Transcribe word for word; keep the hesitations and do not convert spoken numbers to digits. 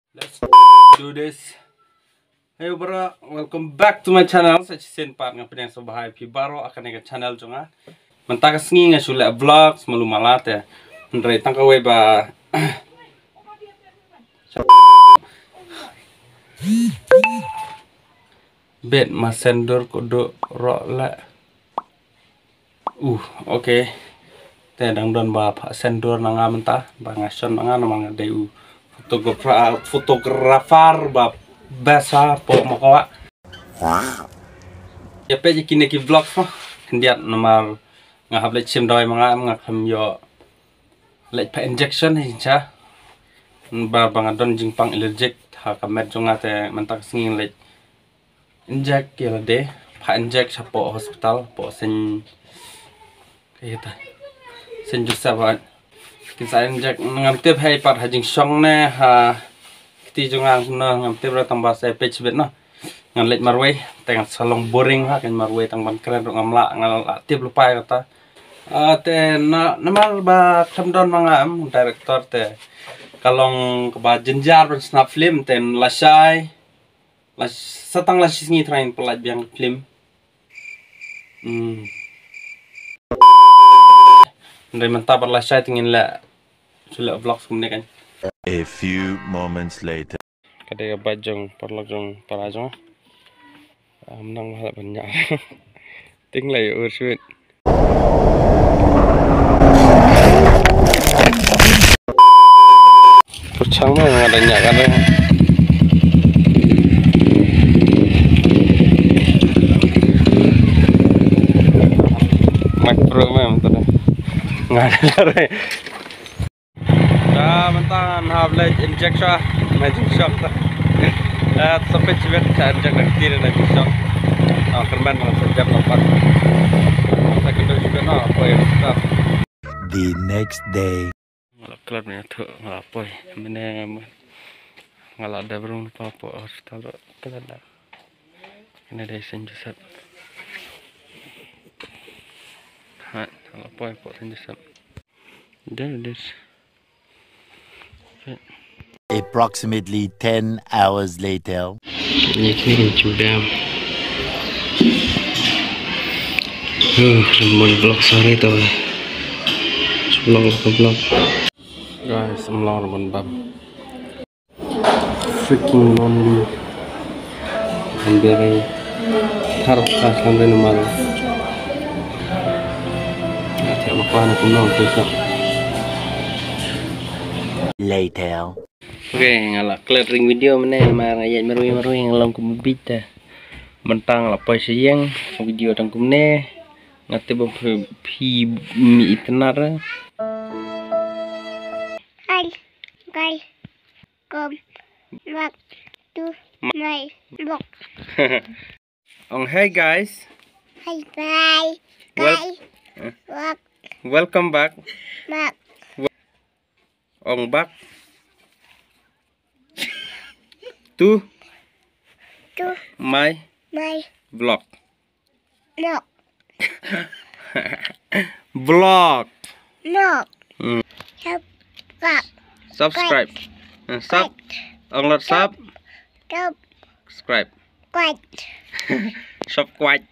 Let's do this. Hey bro, welcome back to my channel. Sa shisien pat nga pdiang sngewbha ïa phi baroh ha kane ka channel jong nga. Mynta ka sngi nga shu leh vlogs malu mala te. Hynrei tang kawei ba bet ma sendur ko do ro le. Uh, okay. Te dang don ba pha sendur na nga mynta ba nga shon na nga namar nga dei u photographer, photographer ba best ha po ma ko wa. Ya pe ji kine ki vlog fa. Khyndiat namar nga hap leit shim dawai ma nga, nga khlem ïoh leit pha injection hi cha. Ba ba nga don jingpang allergic ha ka met jong nga te mynta ka sngi leit inject ïa lade, pha inject shapoh hospital, poh Saint, ïa ta, Saint Joseph. Kin sa inject, ngam tip hei pat ha jingshong ne ha kti jong nga, no, ngam tip re tang ba sa page bit no. Ngan leit marwei, te ngan sa long boring ha, kan marwei tang ban kren ruh ngam lah, ngam lah tip lupai kata. Ah, te na, namar ba khlem don ma nga em, director te ka long kaba jynjar ban sngap film, te lashai. La, sa tang la shi sngi trai pynlait biang film. Hmm. Ndai mynta ba lashai te ngin leh, shu leh vlog kumne kan. A few moments later. Ka dei ka bike jong paralok jong para jong. Am nang ma la ban ñiah. Ting lai ur shuit. Pyrshang ma nga da ñiah ka dei. Mic Pro ma mynta da. Nga da re. Da mynta ngan hap leit inject sha, na jingshong ta. Eh, sa peit shibit sha inject na kti na jingshong. Ah, kyrmen ngan sa jam la pat. Sa kynduh shibit noh, poi hospital. The next day. Nga la klet ne thu, nga la poi. Mene nga la dep rung pa poi hospital, klet da. Kane dei Saint Joseph. Ha, nga la poi poi Saint Joseph. There it is. Approximately ten hours later. Ini kini kan judam. Huh, lemon blok sore tu. Blok, blok, blok. Guys, I'm long lemon bam. Freaking lonely. Hampir thar ka sampai nomor. Ya, tiap apa nak kenal besok. Later. Okay, nga la klet ring video mene, mar nga ïaid marwei marwei nga long kum bit ta. Mynta nga la poi sha ïing, video tang kumne. Nga tip ba phi, phi mi itnar. Hi guys, come back to my vlog. Ong hey guys. Hi guys. Wel- Guys. Eh. Welcome. Welcome back. Back. Ong back. To. To. My. My. Vlog. Vlog. Vlog. Vlog. Hmm. Subscribe. Subscribe. Eh, sub. Sub. Ong lot sub. Sub. Subscribe. Subscribe. Subscribe.